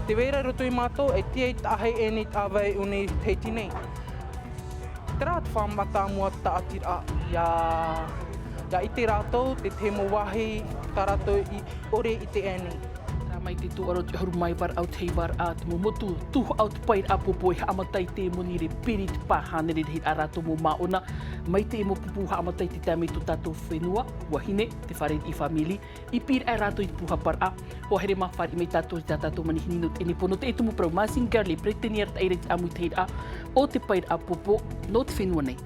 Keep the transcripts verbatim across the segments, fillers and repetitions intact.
Te vera i roto i mātou, e tiʻa i taʻahi ʻeni i tāvai ʻuni Tahiti nei. Terā te faʻamataraʻa tāʻatiraʻa, ia, ia ʻite rātou, te tahi mau vāhi, tā rātou i ʻore i te ʻeni. Terā mai te tūʻaro te ʻahuru mā iva raʻau te iva raʻau te mau motu, tuhaʻa o te paeraʻa popo e haʻamata i te monirē piri te pae hānere rahi rātou mau māʻona, mai te mau pupu haʻamata i te taime i tō tātou fenua, vahine, te fare i fāmili, i pīraʻa rātou i te pūhaparaʻa. Hoa here mā fāriʻi mai tātou i tā tātou manihini nō teie nei pō, nō te tumu parau Marcin Garley, peretiteni arataʻi i te ʻāmuitahiraʻa o te paeraʻa popo nō te fenua nei.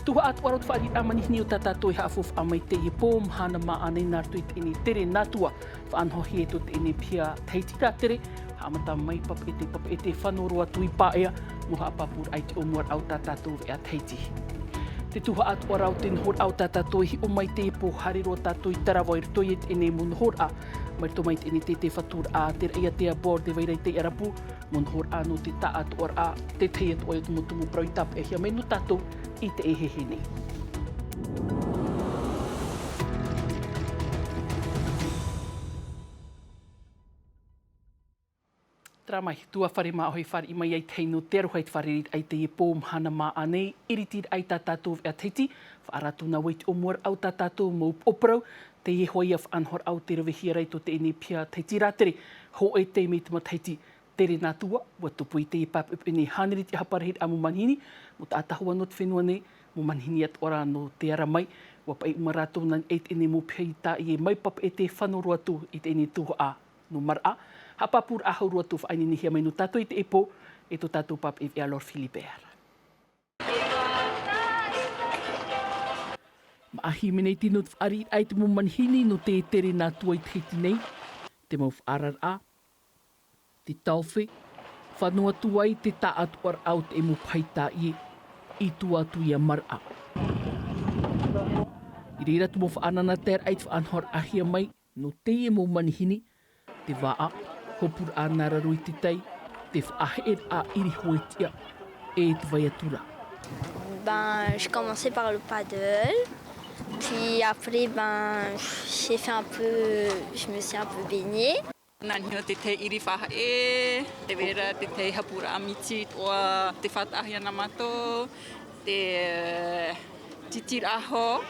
Tuhaʻa atu ʻaro te fāriʻiraʻa manihini o tā tātou e haʻafaufaʻa mai teie pō, mahana māʻa nei nā roto i teie nei tere nā tua, faʻanahohia tō teie nei piha Tahiti rātere, haʻamata mai Papeʻete, Papeʻete fano roa atu i Paea, mau haʻapāpūraʻa i te ʻōmuaraʻa o tā tātou veʻa Tahiti. Te tuhaʻa atu ʻaro o te nohoraʻa o tā tātou e hiʻo mai teie pō, haere roa tātou i Taravao i roto i teie nei mau nohoraʻa, mai roto mai teie nei te, te faturaʻa, te raʻiātea Bord e Vairaʻi Taiʻarapu, mau nohoraʻa nō te taʻatoʻaraʻa, te tahi atu ʻoia o te mau tumu parau i tāpeʻahia mai nō tātou i teie hehē nei. Terā mai, tuafare māʻohi fāriʻi mai ai te hei nō te aroha i te fārereiraʻa i teie pō, mahana māʻa nei, iritiraʻa i tā tātou veʻa Tahiti, faʻaara atu nā vai te ʻōmuaraʻa o tā tātou mau upoʻo parau, teie hoʻi ia faʻanahoraʻa o te ravehia ra i tō teie nei piha Tahiti rātere, hōʻē taime i te matahiti, tere nā tua, ʻua tupu i teie papeʻete nei hānere te ʻaha parahiraʻa mau manihini, mau taʻata hoʻi nō te fenua nei, mau manihini atoʻa ra nō te ara mai, ʻua paʻi uma rātou nā niʻa i teie nei mau piha i tāʻie mai Papeʻete fano roa atu i teie nei tuhaʻa nō Maraʻa, haʻapāpūraʻa hau roa atu faʻaineinehia mai nō tātou i teie pō, e tō tātou papeʻete Laure Philibert. Maʻa hīmene i te nō te fāriʻiraʻa i te mau manihini nō te tere nā tua i Tahiti nei, te mau faʻaararaʻa, te taofe, fano atu ai te taʻatoʻaraʻa o te mau pahi tāʻie, i tua atu ia Maraʻa. I reira te mau faʻananataraʻa i te faʻanahoraʻahia mai, nō teie mau manihini, te vāʻa, hopuraʻa nā raro i te tai, te faʻaheʻeraʻa ʻirihoetiʻa, e te vai atu ra. Ben, j'ai commencé par le paddle. Puis après, ben, j'ai fait un peu, je me suis un peu baignée. Nā niʻa i te tahi ʻiri faʻaheʻe, te vera, te tahi hopuraʻa miti, ʻoia te faʻataʻahia nā mātou, te, eh, titiraʻa hou,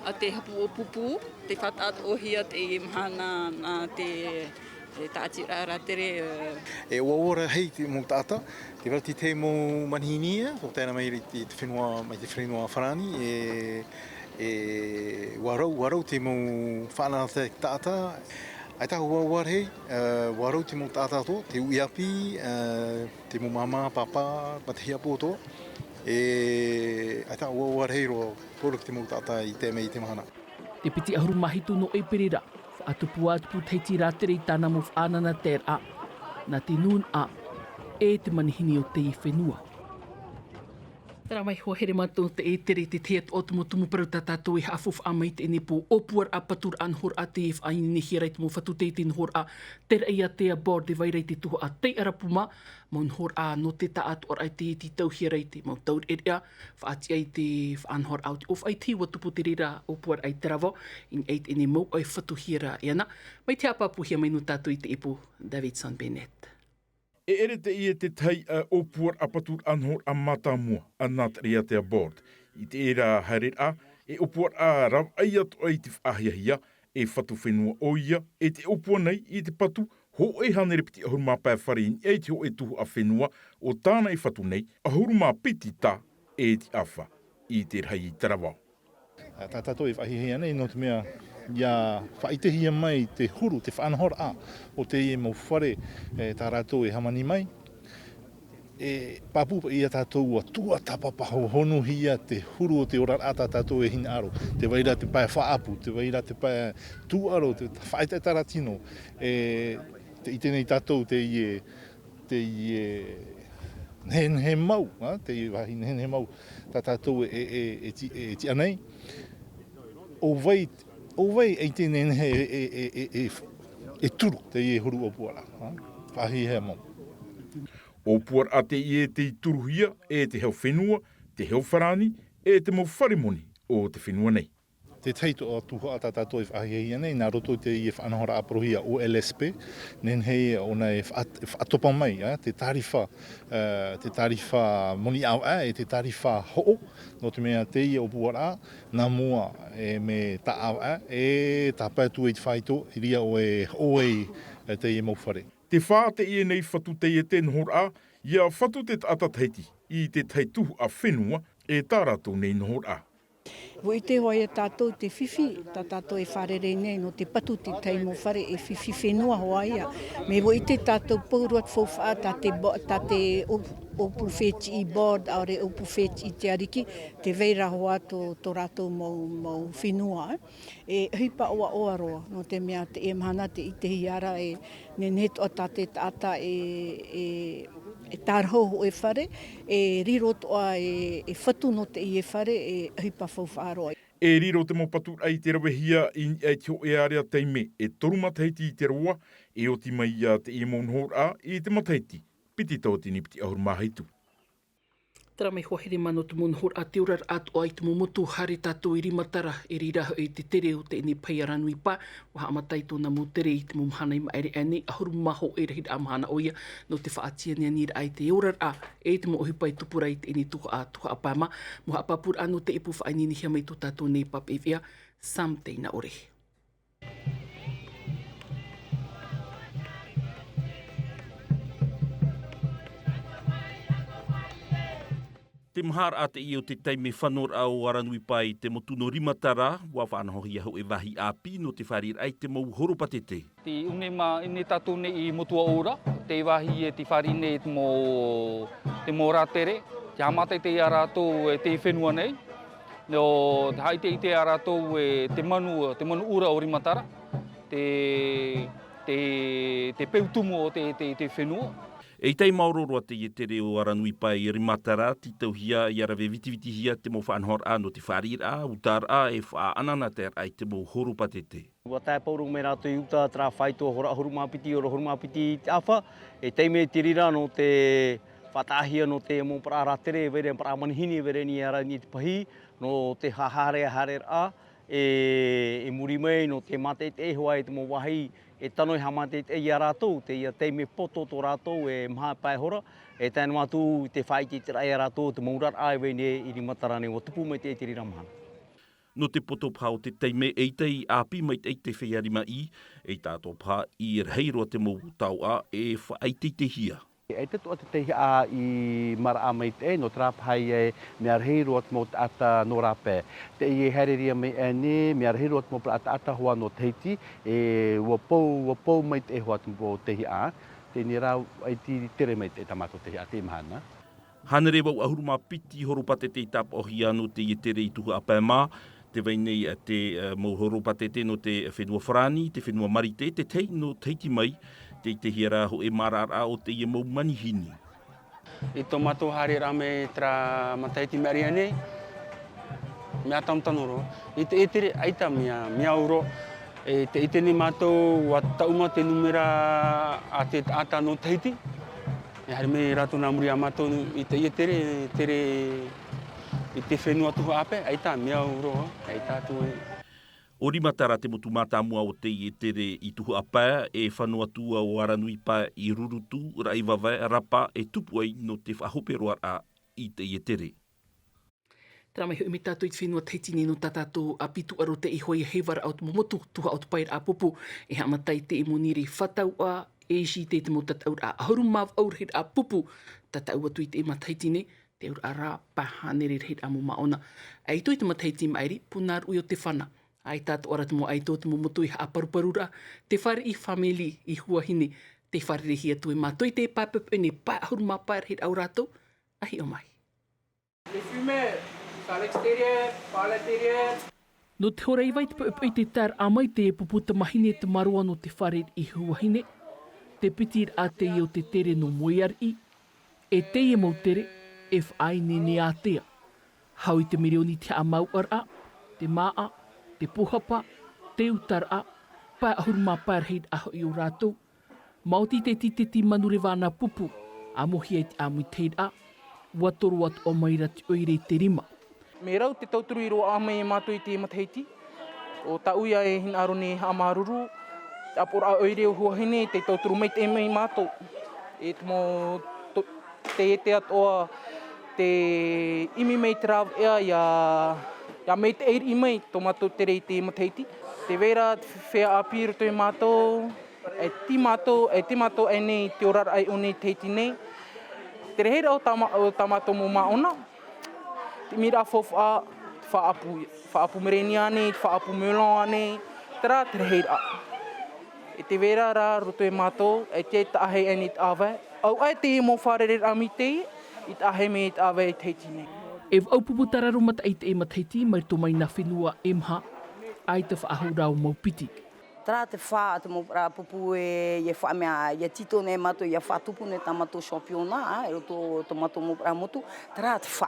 a te hapu ʻōpupu, te faʻataʻatoʻohia te mahana nā te, te tāʻatiraʻa rātere, eh. E ʻoaʻoa rahi te mau taʻata, te vera te tahi mau manihini ia, ʻo tae ra mai i te fenua, mai te fenua Farāni, e, e ʻua rau, ʻua rau te mau faʻanahoraʻa taʻata, ʻaita ʻoaʻoa rahi, e, ʻua rau te mau taʻata atoʻa, te uʻi ʻāpī, e, te mau māmā, pāpā, matahiapo atoʻa, e, ʻaita ʻoaʻoa rahi roa, poro te mau taʻata i tae mai i te mahana. Te piti ʻahuru mā hitu nō ʻēperēra, faʻatupu atu Tahiti rātere i tāna mau faʻananataraʻa, nā te nūnaʻa, e te manihini o teie fenua. Terā mai, hoa here mātou te ʻētere, te tahi atoʻa o te mau tumu parau tā tātou e haʻafaufaʻa mai i teie nei pō, ʻōpuaraʻa, paturaʻa, nohoraʻa tei faʻaineinehia ra i te mau fatu teitei nohoraʻa, te raʻiātea Bord e Vairaʻi i te tuhaʻa Taiʻarapu mā, mau nohoraʻa nō te taʻatoʻaraʻa i te tītauhia ra i te mau taureʻareʻa, faʻatiʻa i te faʻanahoraʻa o te ʻōfaʻi tahi ʻua tupu te reira ʻōpuaraʻa i Taravao, i niʻa i teie nei mau ʻoe fatuhia ra e ana, mai te haʻapāpūhia mai nō tātou i teie pō, Davidson Bennett. E ʻere teie te tahi, ā, ʻōpuaraʻa paturaʻa nohoraʻa mātāmua, a nā te raʻiātea Bord. I terā haereraʻa, e ʻōpuaraʻa ravaʻai atoʻa i te faʻahiahia, e fatu fenua ʻoia, e tē ʻōpua nei i te patu, hōʻē hānere piti ʻahuru mā pae fare i niʻa i te hōʻē tuhaʻa fenua, ʻo tāna e fatu nei, ʻahuru mā piti tā, e te ʻāfa, i te rahi i Taravao. Ā, tā tātou e faʻahiahia nei, nō te mea, ʻia faʻaʻitehia mai te huru, te faʻanahoraʻa o teie mau fare, e, tā rātou e hāmani mai. E pāpū paʻi ia tātou ʻua tuatāpapa hohonuhia te huru o te oraraʻa tā tātou e hinaʻaro. Tē vai ra te pae faʻaʻapu, tē vai ra te pae tūʻaro, te faʻaʻetaʻetaraʻa tino. E, tē ʻite nei tātou teie, teie nehenehe mau, ā, teie vāhi nehenehe mau tā tātou e, e, e, e ti-, e tiʻa nei. ʻO vai, ʻo vai e te nehenehe e, e, e, e, e, e turu teie huru ʻōpuaraʻa, ā? Faʻahiahia mau. ʻŌpuaraʻa teie tei turuhia e te hau fenua, te hau farāni, e te mau fare moni o te fenua nei. Te tahi atu tuhaʻa tā tātou e faʻahiahia nei nā roto i teie faʻanahoraʻa parauhia O L S P, nehenehe ʻōna e faʻatopa mai te tārifa, te tārifa moni ʻāvaʻe e te tārifa hoʻo, nō te mea teie ʻōpuaraʻa nā mua e mea tāʻāvaʻe e tāpae atu ai te faito i reira ʻoe hoʻo ai teie mau fare. Te fā teie nei fatu taiete nohoraʻa, ia fatu te taʻata tahiti i te tahi tuhaʻa fenua e tā rātou nei nohoraʻa. Ua ʻite hoʻi tātou te fifi tā tātou e fārerei nei nō te patu te tahi mau fare e fifi fenua hoʻi ia. Mea ua ʻite tātou pauroa te faufaʻa tā te ʻōpū fētiʻi board ʻaore ʻōpū fētiʻi te ariki, te vai ra hoʻi tō rātou mau fenua e ʻohipa ʻoaʻoa roa nō te mea teie mahana te ʻitehia ra e nehenehe toʻa tā te taʻata e tārahu hoʻi fare e riro toʻa e fatu nō teie fare e ʻohipa faufaʻa roa. E riro te mau paturaʻa i te ravehia i niʻa i te hoʻe area taime e toru matahiti i te roa, e oti mai ia teie mau nohoraʻa i te matahiti piti tauatini piti ʻahuru mā hitu. Tara mai hoa here mano te mau nohoraʻa te oraraʻa atoʻa i te mau motu haere tātou i rimatara e reira hoʻi te tere o teie nei pahi aranui pae. Ua haʻamata i tōna mau tere i te mau mahana i maʻere aʻe nei ʻahuru mā hoʻe rahiraʻa mahana ʻoia nō te faʻatianianiraʻa i te oraraʻa e te mau ʻohipa e tupu ra i teie nei tuhaʻa tuhaʻa pae mā. Mau haʻapāpūraʻa nō te ipu faʻaineinehia mai tō tātou nei papeʻeveʻa sam teina ʻore. Te maharaʻa teie o te taime fanoraʻa o aranui pae i te motu nō rimatara ua faʻanahohia hoʻe vāhi ʻāpī nō te fāriʻiraʻa i te mau horopātete. Te ʻune mā ʻine tātou nei i motu ʻaora te vāhi e te fāriʻi nei te mau rātere te haʻamata i te ia rātou e te fenua nei. Nō te haʻaʻiteʻite a rātou e te manu te manu ʻura o rimatara te peu tumu o te fenua. E ʻitai maoro roa teie tere o aranui pae i rimatara tītauhia ia rave vitivitihia te mau faʻanahoraʻa nō te fāriʻiraʻa utaraʻa e faʻaʻanaʻanataeraʻa i te mau horopātete. Ua tae pauroa mai rātou i uta te rā faito hora ʻahuru mā piti ora ʻahuru mā piti i te ʻafa e taime i te reira nō te faʻataʻahia nō te mau paraʻa rātere e vai ra paraʻa manihini e vai ra nei ia rātou i te pahi nō te haʻahaere haereraʻa e muri mai nō te mātaʻitaʻi hoʻi i te mau vāhi e tano e haʻamātaʻitaʻi ia rātou teie taime poto tō rātou e maha pae hora e tae noa atu i te faʻaʻiteʻiteraʻa ia rātou te mau oraraʻa e vai nei i rimatara nei ua tupu mai teie i te reira mahana. Nō te poto paha o te taime e ʻitai ʻāpī maitaʻi te feiā rimaʻī e tātou paha i rahi roa te mau taoʻa e faʻaʻiteʻitehia. E ʻaita toʻa te teihaʻa i maraʻa maitaʻi nō te rā paha ia e mea rahi roa te mau taʻata nō rāpae teie e haereria mai aʻe nei mea rahi roa te mau paraʻa taʻata hoʻi nō tahiti e ua pou ua pou maitaʻi hoʻi te mau teihaʻa. Teie rā ʻaita i tere maitaʻi tā mātou teihaʻa teie mahana. Hānere vau ʻahuru mā piti horopātete i tāpaʻohia nō teie tere i tuhaʻa pae mā. Te vai nei te mau horopātete nō te fenua farāni te fenua marite te tahi nō tahiti mai. Te ʻitehia rā hoʻi maraʻaraʻa o teie mau manihini. I tō mātou haereraʻa mai te rā matahiti maʻere nei mea tanotano roa i te ʻētere ʻaita mea mea ʻauro. E te ʻite nei mātou ua taʻuma te numera a te taʻata nō tahiti e haere mai rātou nā muri iā mātou i teie tere tere i te fenua tuhaʻa pae ʻaita mea ʻauro ʻaita atu ai. ʻO rimatara te motu mātāmua o teie tere i tuhaʻa pae e fano atu ʻo aranui pae i rurutu raʻi vavae rapa e tupu ai nō te faʻahope roaraʻa i teie tere. Tara mai hoʻi mai tātou i te fenua tahiti nei nō tā tātou ʻāpī tūʻaro te iho ia hevaraʻa o te mau motu tuhaʻa o te paeraʻa pupu e haʻamata i te mau niri fātauʻa e isi te mau tataʻuraʻa ʻahuru mā vau rahiraʻa pupu tataʻu atu i te mau tahiti nei. Te auraʻa rā pae hānere rahiraʻa mau māʻona ʻaito i te matahiti maʻiri puna ruʻi o te fana. ʻAita atoʻa rā te mau ʻaito o te mau motu i haʻaparuparu rā te fāriʻi fāmili i huahine. Te fārereihia atu e mātou i te pae pepeʻe nei pae ʻahuru mā pae rahiraʻa o rātou. A hiʻo mai. Nō te hora iva i te pepeʻe i te taeraʻa mai teie pupu tamahine e te maroa nō te fāriʻi huahine. Te piti raʻa teie o te tere nō moeariʻi e teie mau tere e faʻaineine ātea. Hau i te mirioni te haʻamāuʻaraʻa te māʻa te pūhapa te utaraʻa pae ʻahuru mā pae rahiraʻa hoʻi o rātou. Maoti te titeti manureva ana pupu ʻamohia i te ʻāmuitahiraʻa. Ua toro atu ʻo mai ra te ʻoire i te rima. Mea rau te tauturu i roaʻa mai e mātou i te matahiti. ʻO tāʻu ia e hinaʻaro nei e haʻamāuruuru, te ʻāpoʻoraʻa ʻoire ʻo Huahine, tei tauturu maitaʻi mai mātou. E te mau, to-, tē ʻite atoʻa, tē ʻimi mai te rāveʻa, ʻia, ʻia maitaʻi riʻi mai tō mātou tere i te matahiti. Tē vai ra te feiā ʻāpī i roto ia mātou, e tei mātou, e tei mātou aʻe nei i te oraraʻa i ʻō nei i Tahiti nei. Te rahiraʻa o tā mā-, o tā mātou mau māʻona, te ʻimiraʻa faufaʻa, te faʻaʻapu, faʻaʻapu Merenia nei, te faʻaʻapu melon nei, terā te rahiraʻa. E tē vai ra rā roto ia mātou, e te taʻahi aʻe nei i te ʻāvae. ʻAuaʻe teie mau fārereiraʻa mai teie, i taʻahi mai i te ʻāvae i Tahiti nei. E vaʻu pupu tararo mataʻi i teie matahiti, mai roto mai nā fenua e maha, ʻaita faʻahou rā mau piti. Terā te fā, te mau pupu e, ʻia faʻamea, ʻia tītau nei mātou, ʻia faʻatupu nei tā mātou championnat, ā, i roto tō mātou mau motu, terā te fā.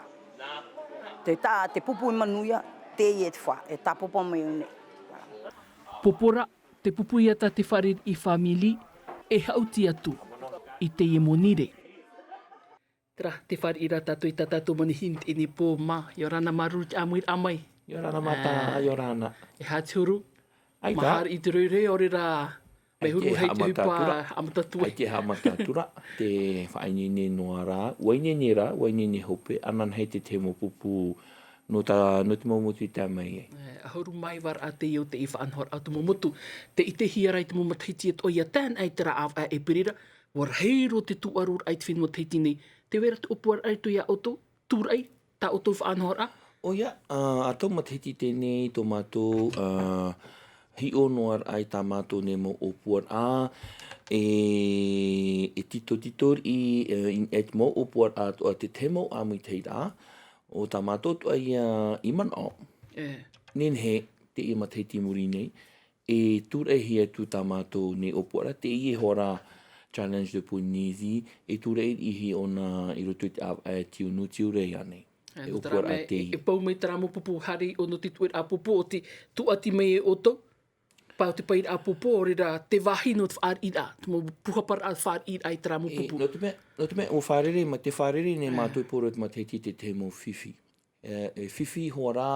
Te tā, te pupu i manuia, teie te fā, e tāpapa mai nei. Pōpōraʻa, te pupu ia tā te fāriʻi fāmili, e haʻuti atu i teie monirē. Terā, tē fāriʻi ra tātou i tā tātou manihini i teie nei pō mā, ʻia ora na māuruuru i te ʻāmuiraʻa mai. ʻIa ora na mātou, ā, ʻia ora na. E aha te huru? ʻAita. Mahalo i te reira, ʻaore rā, mea huru hei te haʻamata atu ra. Haʻamata atu ai. ʻAita e haʻamata atu ra, tē faʻaineine noa ra, ʻua ineine ra, ʻua ineine hope, ananahi te tahi mau pupu, nō tā, nō te mau motu i tae mai ai. E, ʻahuru mā iva raʻa teie o teie faʻanahoraʻa o te mau motu. Tē ʻitehia ra i te mau matahiti atoʻa ʻia tae ana i terā ʻāvae ʻēperēra, ʻua rahi roa te tūʻaro raʻa i te fenua Tahiti nei. Tē vai ra te ʻōpuaraʻa i roto ia ʻoutou, tūraʻi, tā ʻoutou faʻanahoraʻa? ʻOia, ā, ā tau matahiti teie nei tō mātou, ā, hiʻo noa raʻa i tā mātou nei mau ʻōpuaraʻa, e, e tītau, tītau riʻi, e, i, e te mau ʻōpuaraʻa atoʻa te tahi mau ʻāmuitahiraʻa, ʻo tā mātou atoʻa ia i manaʻo. E. Nehenehe, teie matahiti i muri nei, e tūraʻihia atu tā mātou nei ʻōpuaraʻa, teie hoʻi rā Challenge de Polynésie, e tūraʻi riʻi hia ʻōna i roto i te ʻāvae Tiunu, Tiurai ānei. E, e ʻōpuaraʻa e, teie. E pau mai terā mau pupu, haere i ʻō nō te tuʻeraʻa pōpō, ʻo tē tūʻati mai e ʻoutou, paʻi ʻo te pairaʻa pōpō, ʻaore rā, te vāhi nō te fāriʻiraʻa, te mau pūhaparaʻa fāriʻiraʻa i terā mau pupu. E, nō te mea, nō te mea, ʻua fārerei, mā te fārerei nei mātou i pō roa i te matahiti te tahi mau fifi. E, e fifi hoʻi rā,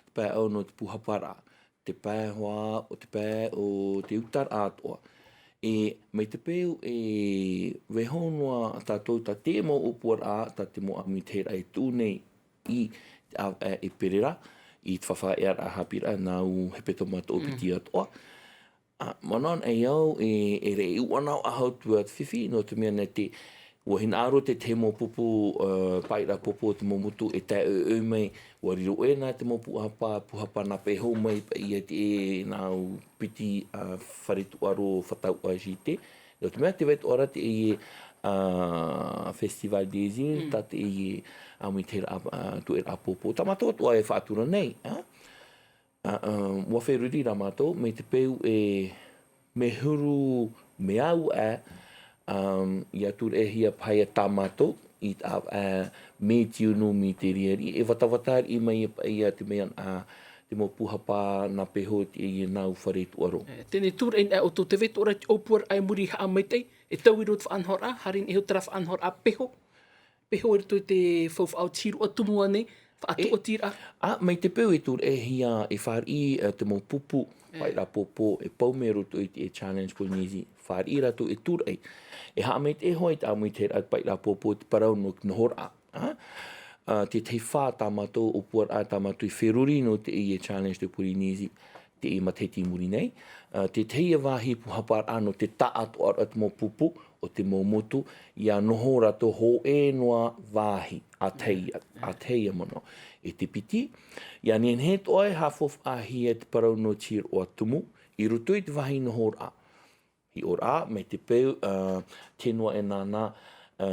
te pae ʻau nō te pūhaparaʻa, te pae hoʻi, ʻo te pae o te utaraʻa atoʻa. E, mai te peu e vaiiho noa tātou tā te mau ʻōpuaraʻa, tā te mau ʻāmuitahiraʻa e tuʻu nei i te ʻāvae ʻēperēra, i te faʻaʻearaʻa haʻapiʻiraʻa, nāʻu hepetoma toʻopiti atoʻa. Ā, manaʻo anaʻe au, e, e rave ʻuʻana ʻahau atu ā te fifi, nō te mea nā te, ʻua hinaʻaro te tahi mau pupu, ā, pairaʻa pōpō o te mau motu e tae ʻoiʻoi mai, ʻua riro ʻē nā te mau pūhapa, pūhapa nā peho mai paʻi ia te, e, nāʻu piti, ā, fare tūʻaro fātau ʻa G T. Nō te mea tē vai atoʻa ra teie, ā, Festival des Îles, tā teie ʻāmuitahiraʻa, ā, tuʻeraʻa pōpō. Tā mātou atoʻa e faʻatura nei, ā? Ā, ā, ʻua feruri rā mātou, mai te peu e mea huru, mea au ā, ā, ʻia tūraʻihia paʻi tā mātou, i tā, ā, mea tiunu, mea te riari, e vatavata riʻi mai ia paʻi ia te mea, ā, te mau pūhapa nā peho teie nāʻu fare tūʻaro. E, teie nei tūraʻi anaʻe ʻoutou, tē vai atoʻa ra te ʻōpuaraʻa i muri haʻamaitaʻi, e taui roa te faʻanahoraʻa, haere nei iho terā faʻanahoraʻa peho. Peho i roto i te faufaʻa o te hīroʻa tumu ānei, faʻatuʻatiraʻa. Ā, mai te peu e tūraʻihia, e fāriʻi, ā, te mau pupu, pairaʻa pōpō, e pau mai roto i te, e Challenge Polynésie, fāriʻi rātou e tūraʻi. E haʻamaitaʻi hoʻi te ʻāmuitahiraʻa pairaʻa pōpō te parau nō te nohoraʻa, ā? Ā, te tahi fā tā mātou ʻōpuaraʻa tā mātou i feruri nō teie Challenge de Polynésie, teie matahiti i muri nei, ā, te tahi ia vāhi pūhaparaʻa nō te taʻatoʻaraʻa o te mau pupu, o te mau motu, ʻia noho rātou hōʻē noa vāhi, ʻātahi, ʻātahi ia manaʻo. E te piti, ʻia nehenehe atoʻa e haʻafaufaʻahia te parau nō te hīroʻa tumu, i roto i te vāhi nohoraʻa. Hiʻoraʻa, mai te peu, ā, te fenua e nānā, ā,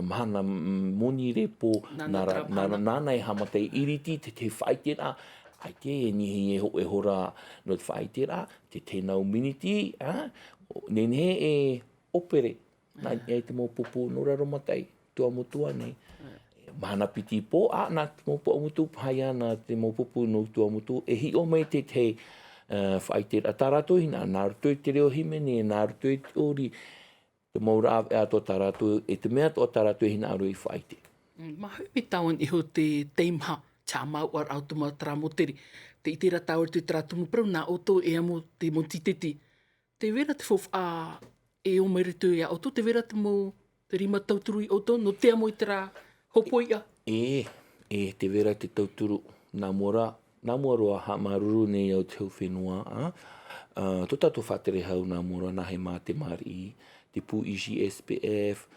mahana, mm, moni repo, nānā nā ra-, terā nā ra-, mahana. Nāna e haʻamata e iriti te, te faʻaiteraʻa, ʻaita e nihi e hōʻē hora nō te faʻaiteraʻa, te tahi nau miniti, ā, nehenehe e ʻōpere. Nā, e te mau pupu nō raro mataʻi, tuamotu ānei. Mahana piti i pō, ā, nā te mau pupu ʻamutu, paʻi ia nā te mau pupu nō tuamotu, e hiʻo mai te tahi, ā, faʻaiteraʻa tā rātou i hinaʻaro, nā roto i te reo hīmene, nā roto i te ʻori, te mau rāveʻa atoʻa tā rātou, e te mea atoʻa tā rātou i hinaʻaro i faʻaite. Mm, māuiui tāua iho te teimaha, te haʻamāuʻaraʻa o te mau terā mau tere. Te ʻite ra tāua i terā tumu parau, nā ʻoutou e amo te mau tīteti. Tē vai ra te faufaʻa e ō mai roto iā ʻoutou, tē vai ra te mau, te rima tauturu iā ʻoutou, nō te amo i terā hōpoiʻa? E, e, tē vai ra te tauturu, nā mua ra, nā mua roa haʻamāuruuru nei au te hau fenua, ā, ā, tō tātou faʻatere hau nā mua roa, nā hea mā te māriʻi, te pū I G S P F,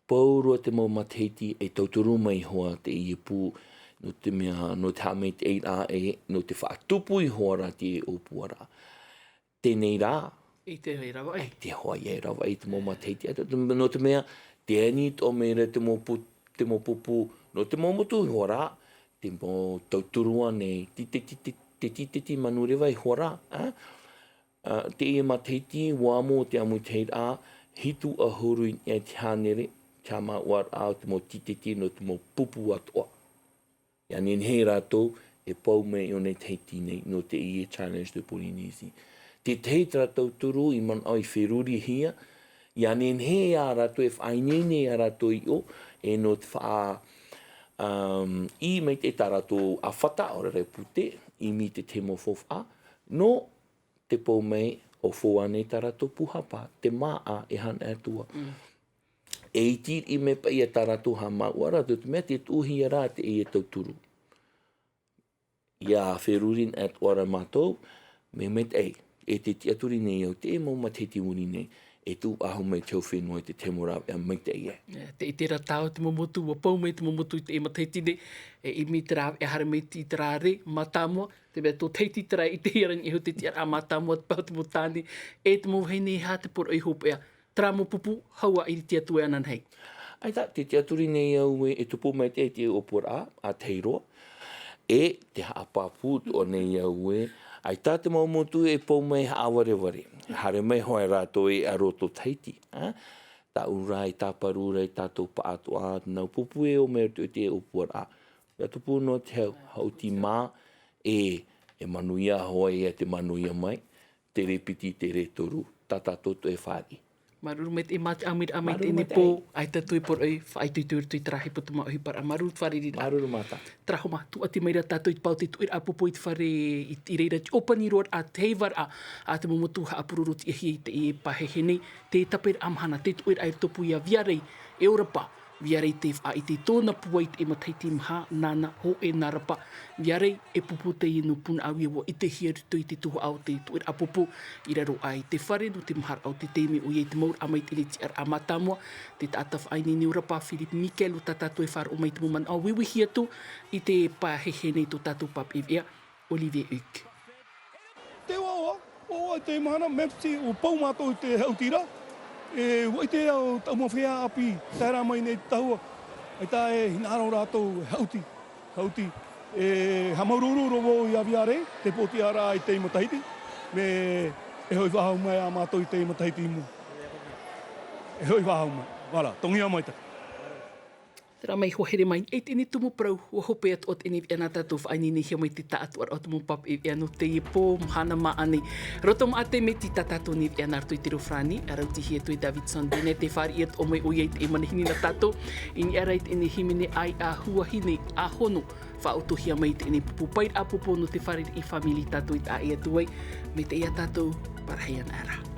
pauroa te mau matahiti e tauturu mai hoʻi teie pū, nō te mea, nō te haʻamaitaʻiraʻa e, nō te faʻatupu iho ā ra te ʻōpuaraʻa. Teie nei rā, i te vai ravaʻi. Te hoʻi e ravaʻi te mau matahiti. Ā, te, te, nō te mea, tē ani atoʻa mai ra te mau pu-, te mau pupu, nō te mau motu iho ā ra, te mau tauturu ānei, te, te, te, te, te, te, te manureva iho ā ra, ā? Ā, teie matahiti, ʻua amo te ʻāmuitahiraʻa, hitu ʻahuru i niʻa i te hānere, te haʻamāuʻaraʻa o te mau tīteti nō te mau pupu atoʻa. ʻIa nehenehe rātou e pau mai i ʻō nei Tahiti nei, nō teie Challenge de Polynésie. Te tahi terā tauturu i manaʻo i ferurihia, ʻia nehenehe ā rātou e faʻaineine ā rātou i ʻō, e nō te faʻa, um, ʻī maitaʻi tā rātou ʻāfata, ʻaore rā pūtē, ʻimi i te tahi mau faufaʻa, nō te pau mai ʻo fou ānei tā rātou pūhapa, te māʻa e hana atu ā. Mm. E iti riʻi mai paʻi ia tā rātou haʻamāuʻaraʻa, nō te mea tē tuʻuhia ra teie tauturu. ʻIa feruri atoʻa ra mātou, mea maitaʻi, e te tiʻaturi nei au, te mau matahiti i muri nei, e tuʻu faʻahou mai te hau fenua i te tahi mau rāveʻa maitaʻi ē. E, te ʻite ra tāua te mau motu, ʻua pau mai te mau motu i te matahiti nei, e ʻimi i te rāveʻa haere mai i terā rē mātāmua, te mea tō Tahiti terā e ʻitehia ra i niʻa iho i te tiʻaraʻa mātāmua, te pahu te mau tāne, e te mau vahine, e aha te poroʻi hopeʻa, terā mau pupu, hau ā ʻiriti atu e ananahi. ʻAita, te tiʻaturi nei au ē, e tupu maitaʻi te ʻōpuaraʻa, ʻa tahi roa, e te haʻapāpū atoʻa nei au ē, ʻaita te mau motu e pau mai haʻavarevare. Haere mai hoʻi rātou e aro tō Tahiti, ā? Tāʻu rā, e tāparu ra, e tātou pāʻatoʻa, nau pupu e ō mai atu i te ʻōpuaraʻa. ʻIa tupu noa te hau, haʻuti mā, e, e manuia hoʻi, e te manuia mai, tere piti, tere toru, tā tātou toe fāriʻi. Māuruuru maitaʻi, e mā te ʻāmuiraʻa mai i teie nei pō, ʻaita e toe poroʻi, faʻaitoito i roto i terā hepetoma ʻohiparaʻa. Māuruuru te fāriʻiraʻa. Māuruuru Mata. Terā homa, tūʻati mai ra tātou i te pae o te tuʻiraʻa pōpō i te fare i, i reira te ʻōpani roa ra, te heivaraʻa a te mau motu haʻapuroro tiʻahia i teie pāhehe nei, te taperaʻa mahana, te tuʻiraʻa i roto pū ia Viarei, e ʻōrapa, Viarei te faʻaʻite i tōna pūai i te matahiti maha, nāna hōʻē nā rapa. Viarei, e pupu teie nō Punaʻauia, ʻua ʻitehia i roto i te tuhaʻa o te tuʻiraʻa pōpō, i raro aʻe i te fare nō te maharaʻa o te taime, ʻoia i te mauraʻa mai i teie tiʻaraʻa mātāmua, te taʻata faʻaineine ʻōrapa, Philippe Miquel, ʻo tā tātou e faʻaroʻo mai i te mau manaʻo, vivihi atu i te pāhehe nei tō tātou pāpaʻi veʻa, Olivier Huc. Te ʻoaʻoa, ʻoaʻoa i te mahana, mea piti, ʻua pau mātou i te haʻuti ra. E, ʻua ʻite au, taʻu mau feiā ʻāpī, tae ra mai nei te tahua. ʻAita e hinaʻaro rātou e haʻuti, haʻuti. E, haʻamāuruuru roa vau ia Viarei, te pōtiʻaraʻa i teie matahiti. Mea e hoʻi faʻahou mai ā mātou i teie matahiti i mua. E hoʻi faʻahou mai. Voilà, togia maitaʻi. Terā mai, ʻua here mai, e teie nei tumu parau, ʻua hope atoʻa teie nei veʻa nā tātou faʻaineinehia mai te taʻatoʻaraʻa o te mau pāpaʻi veʻa nō teie pō, mahana māʻa nei. Roto maʻa te mea tī tā tātou nei veʻa nā roto i te reo farāni, ʻa rautihia atu e Davidson Bennett, e fāriʻi atoʻa mai ʻoia i te manihini nā tātou, i niʻa ra i teie nei hīmene ʻāiʻa, huahine, ʻāhono, faʻaʻotohia mai i teie nei pupu paeraʻa pōpō nō te fāriʻi fāmili tātou i taʻa ʻē atu ai, mai teie ia tātou, parahia ana ra.